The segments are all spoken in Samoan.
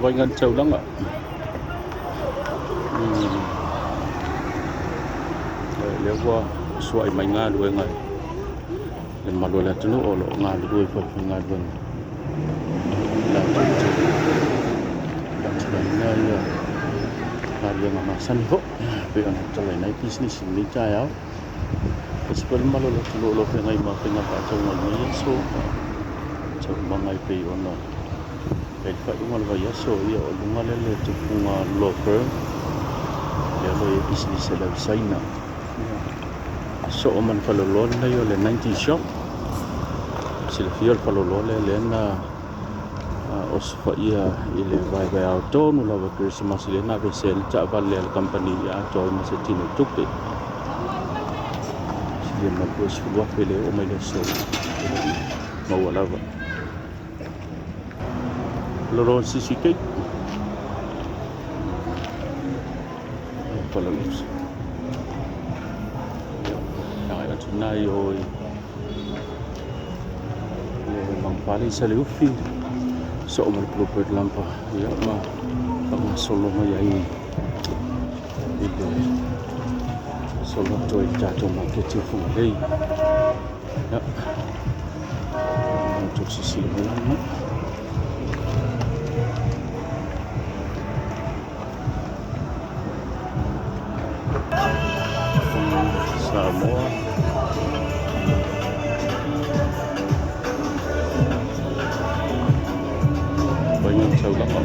Vaiga le taulaga. Lea ua soai mai galuega e le mamalu o le atunuu o lo o galulue i falefaigaluega latou te faatinoina ia galuega masani foi e pei ona tatalaina ai pisinisi i lenei taeao. Aemaise foi le mamalu o le atunuu o lo o feagai ma faiga faatauga i lenei aso ma taualumaga e pei ona i ai le faaiuga o le vaiaso. Ia o luga lea o le tufuga law firm lea o lo o i ai pisinisi a le au Saina. Ia, soo ma le faleoloa lenei o le 90 Shop. Silafia o le faleoloa lea lea na osofaia i le vaevaeao tonu lava o Kerisimasi lea na aveesea ai le taavale a le kamupani atoa ai ma se tino tupe. Silia ma le 20,000 le oo mai le aso e le i maua lava. Lolo sisi cake. Pala usi. Ia, agai atu i o i le magafale i Saleufi, soo ma le Bluebird lampa, ia ma faagasolo mai ai i le solo atu ai i le tatou maketi o Fugalei. Ia, outou silasila mai lana. Samoa. Vaiga le taulaga.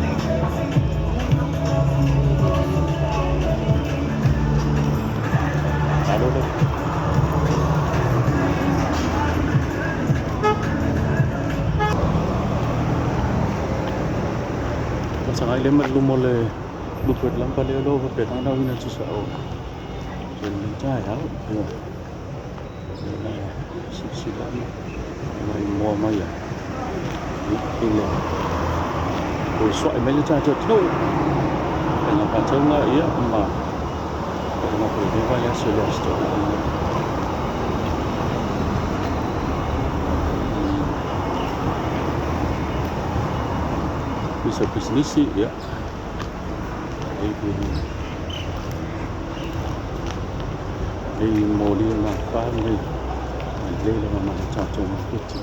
Alo le. Masagai le ma luma o le Bluebird lampa lea o lo o faapena ona auina atu sao i lenei taeao. Ia, silasila ma maimoa mai ai i le o soai mai le tatou atunuu faiga faatauga, ia ma faaiuga foi o lenei vaiaso i le Aso Toonai. Ofisa o Pisinisi, ia, nei moli o gafa nei, lelei lava ma le tatou maketi.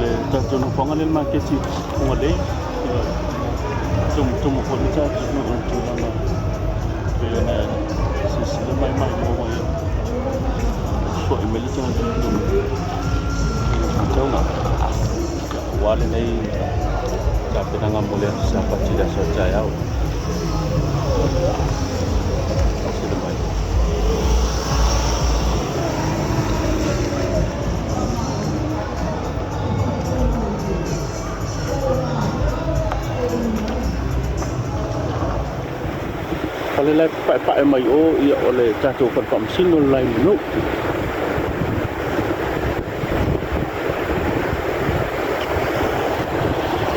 Le tatou nofoaga lea le maketi Fugalei, ia, tumutumu foi le tatou atunuu i le tulaga pei ona silasila mai maimoa mai ai. Soai mai le tatou atunuu i le faatauga. Ia, aua lenei tapenaga mo le aso Sapati, le aso a taeao. Silasila mai. Fale la e paepae mai o, ia, o le tatou fale faamasino le la i Manu.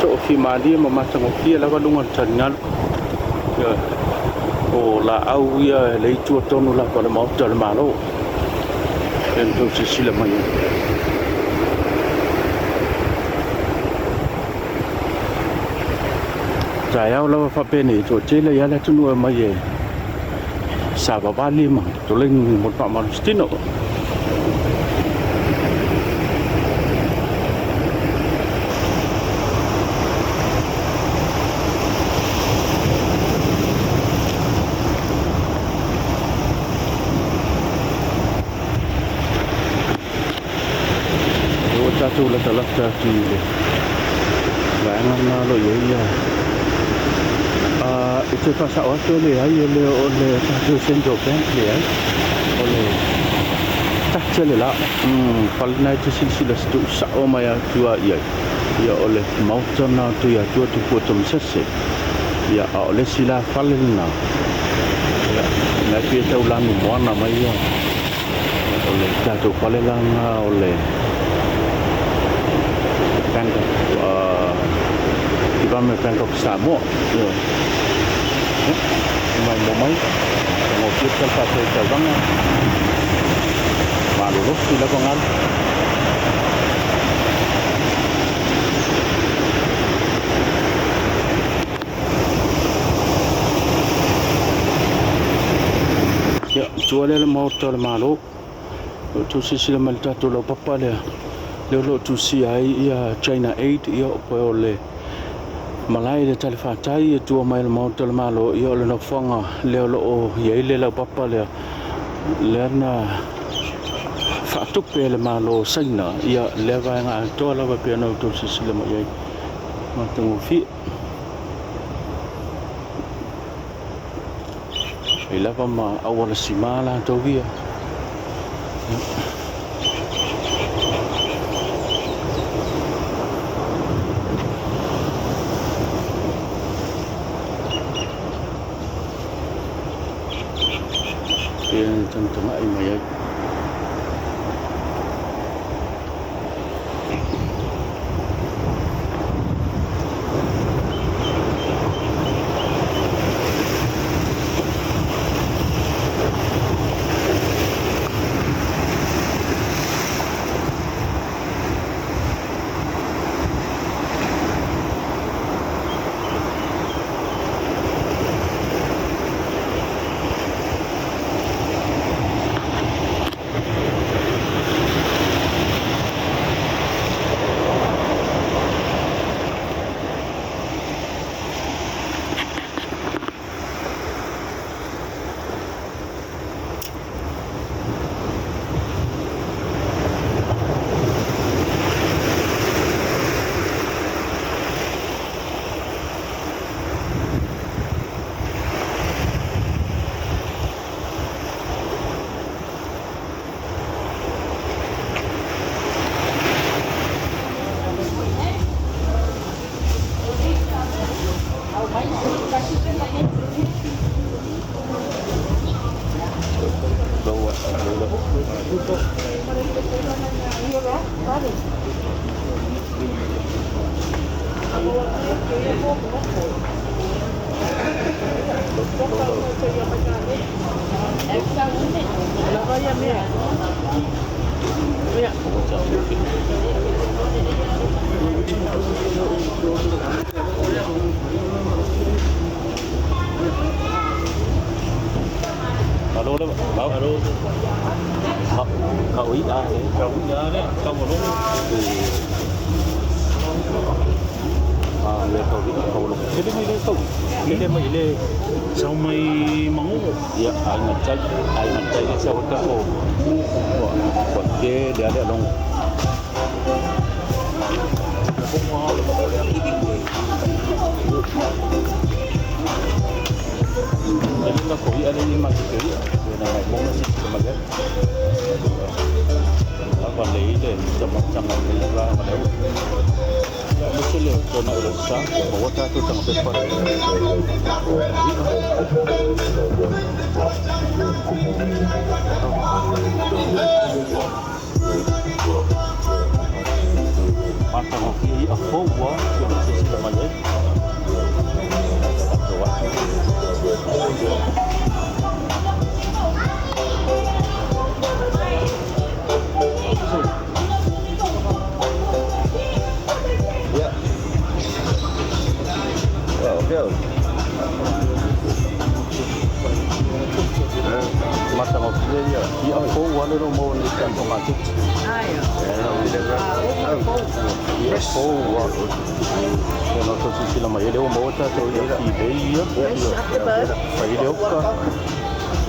Toafimalie ma matagofie lava luga o le taligalu. Ia, o laau ia e le itu tonu lava o le maota o le Malo. E na silasila mai ai. Taeao lava faapenei, toatele ai le atunuu e mai e savavali ma toleni mo le faamalositino. Ua tatou latalata atu i le vaega lena o lo o i ai ia. E toe faasao atu e leai, e le o le tatou Central Bank, leai. O le tatia le la. Fale na e te silasila tuusao mai atu a i ai. Ia, o le maota na o Tuiatua Tupua Tamasese. Ia, a o le isi la fale lena. Ia, na e pia tau lanu moana mai ia. O le tatou fale la nga o le Bank of Development Bank of Samoa. Ia. Mai mo mai. Ngo pia tal taulaga. Malolofi lava galu. Ia, tua lea le maota o le Malo. O tou silasila mai i le tatou laupapa lea, lea o lo o tusia ai ia China Aid, ia po o le malae i le talafatai e tua mai le maota o le Malo, ia o le nofoaga lea o lo o i ai le laupapa lea, lea na faatupe e le Malo o Saina, ia lea vaega atoa lava e pei ona outou silasila mai ai. Matagofie. E lava ma auala sima latou ia. Pei ona tagatagai mai ai. Alo le, alo. Kau i a, Kau i a le, kau lo. A le kau i kau lo. Kele mai le kau. Kele mai le Sau mai mango. Ia ai ngai ai ngai le sa ka o. Ko ke le ale long. Jadi ka ko i ale ni ma ke i. Na mai mo na si ke ma le. Apa le ile sama sama le la ma le. Ya mo se le to na o sa mo wa ta to tanga pe pa. Mata mo ki a fo wa ki o se se ma le. To wa. Yeah. Oh, okay. Mata mo ki ia i a fo wa le ro mo ni ka to ma ti. I a fo wa. E no to se la mai le o mo ta to ia ki le ia. Fa i le o ka.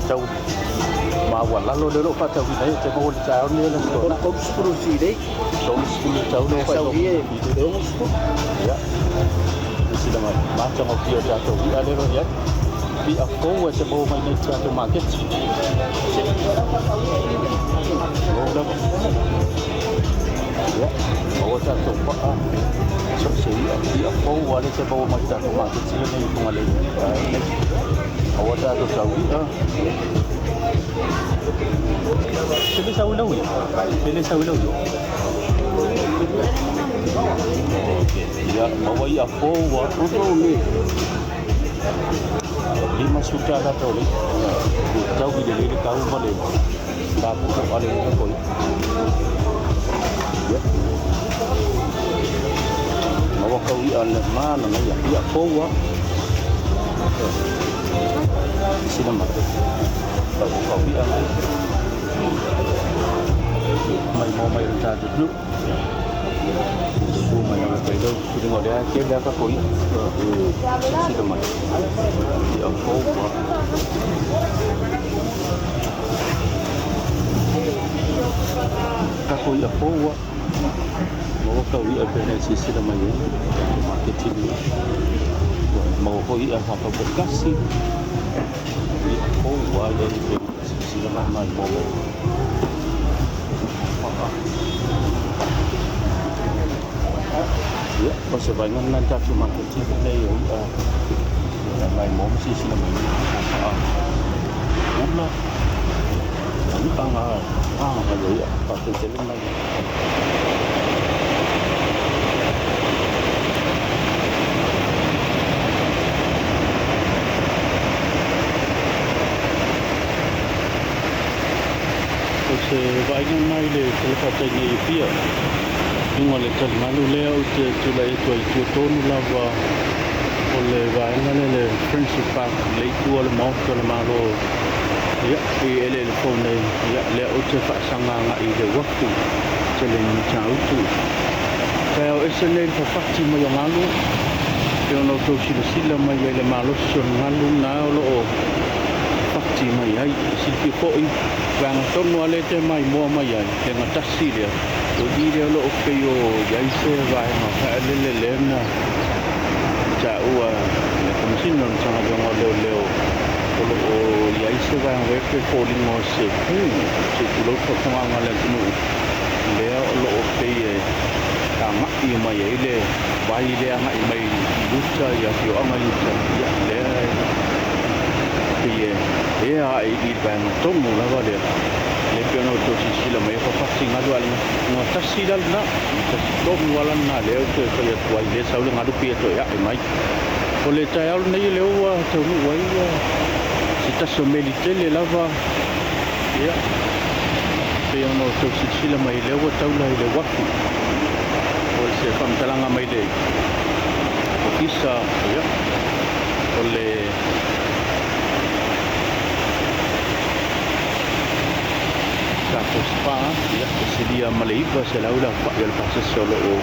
Tau ma wa lalo le ro pa tau nei te mo le tau ni le ko. Kom spuru si dei. Tolu sepuluh tau le Sau ia le spuru. Ya. Sila mai mata mo ki o tatou i ale ro ia. Pi a fou e te mo mai nei tatou market. Mo lava. Ya. Mo tatou pa a. So se i a pi a fou ale te mo mai tatou market sila nei tunga le. Mo tatou tau i a. Pele sa ulau ia. Pele sa ulau ia. Okay. Ya, mawa i a fou wa. Lima suta la tau le. Ku tau i le le kau ma le. Tapu ale ka koi. Ia. Maua kau ia le mana na ia. Ia poua. Sila mai. Tau kau ia mai. Mai mo mai le tātou nu. Su mai na kai lau. Su dingo lea ke lea ka koi. Sila mai. Ia poua. Ka koi a poua. Maua kau ia pene si sila mai e. Maketini. Maua koi ia whakau kasi. Ia poua ia i pene si sila mai mai mo. Ia, o se vaaiga lena le tatou maketini nei o i'a ia mai mo ma silasila mai ai ula i'a aga mai o i'a faatele mai. O se vaaiga lena i le talafatai nei e fia luga o le taligalu lea ou te tulai atu ai i tua tonu lava o le vaega lea le Friendship Park le itu o le Maota o le Malo ia i eleele fou nei ia lea ou te faasaga agai i le uafu tele i Matautu. Taeao ese nei le fafati mai o galu pei ona outou silasila mai ai le malosi o le galu na o lo o fati mai ai. E silafia foi vaega tonu lava lea e te maimoa mai ai le gatasi lea o i lea o lo o pei o i ai se vaega faaeleele lea na taua e le Komesina o le Matagaluega o Leoleo o lo o i ai se vaega foi pe foliga o se pu se i tulou le faafofogaaga a le atunuu lea o lo o pei e agai mai ai le vai lea agai mai i uta i afioaga i uta ia lea e pei e ea ae i le vaega tonu lava lea lea pei ona outou silasila mai ai fafati galu a le gatasi la lena gatasi tonu lava lena lea ou te fai atu ai lea sau le galu pei e toe ae mai. O le taeao lenei lea ua taunuu ai se tasi o meli tele lava ia pei ona outou silasila mai lea ua taula i le uafu o se faamatalaga mai le ofisa ia o le tatou spa ia e silia ma le 900 le aofai o le pasese o lo o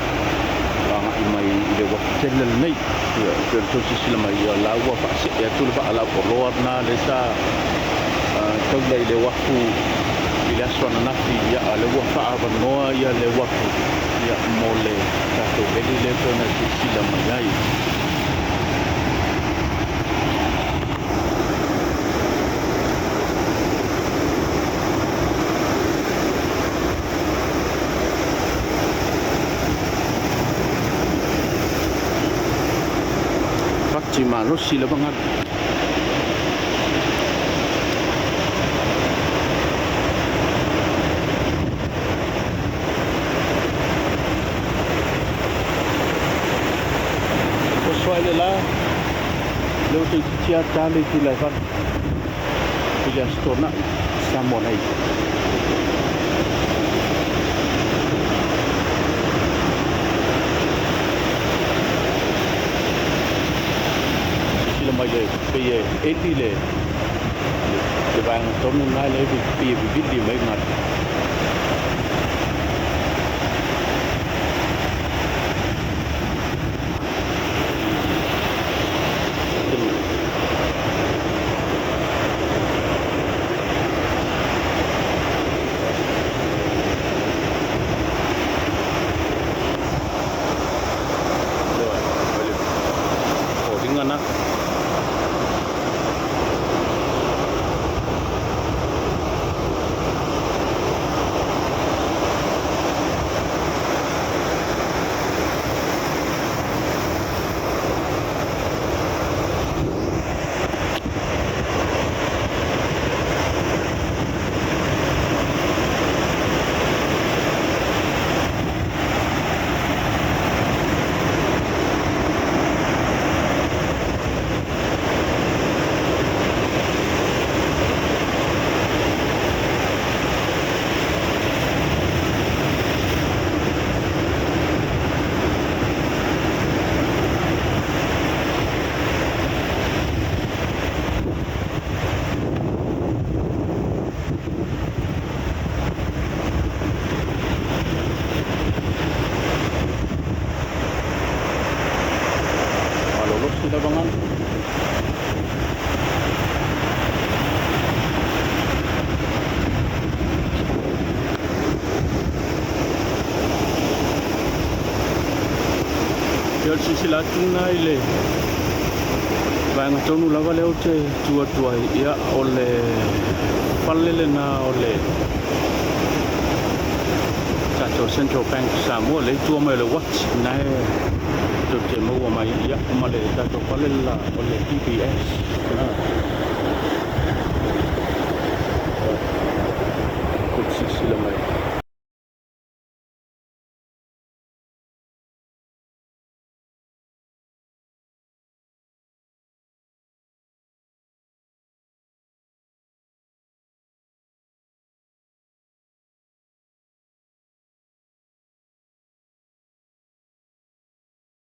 agai mai i le uafu tele lenei. Ia pei ona outou silasila mai ia la ua faasee atu le vaa lauoloa lena lea sa taula i le uafu i le aso ananafi ia a o lea ua faaavanoa ia le uafu ia mo le tatou meli lea pei ona silasila mai ai. Fati malosi lava galu. Oso ai le la, lea ua toeitiiti lava ta le itula e 8 i le Aso Toonai i Samoa nei. Silasila mai le pei e eli le le vaega tonu lena lea e pei e vivili mai galu. Foliga na. O le silasila atu lena i le vaega tonu lava lea ou te tu atu ai, ia, o le fale lena o le tatou Central Bank o Samoa, le itu mai o le watch na e tou te maua mai, ia, ma le tatou fale la o le PBS.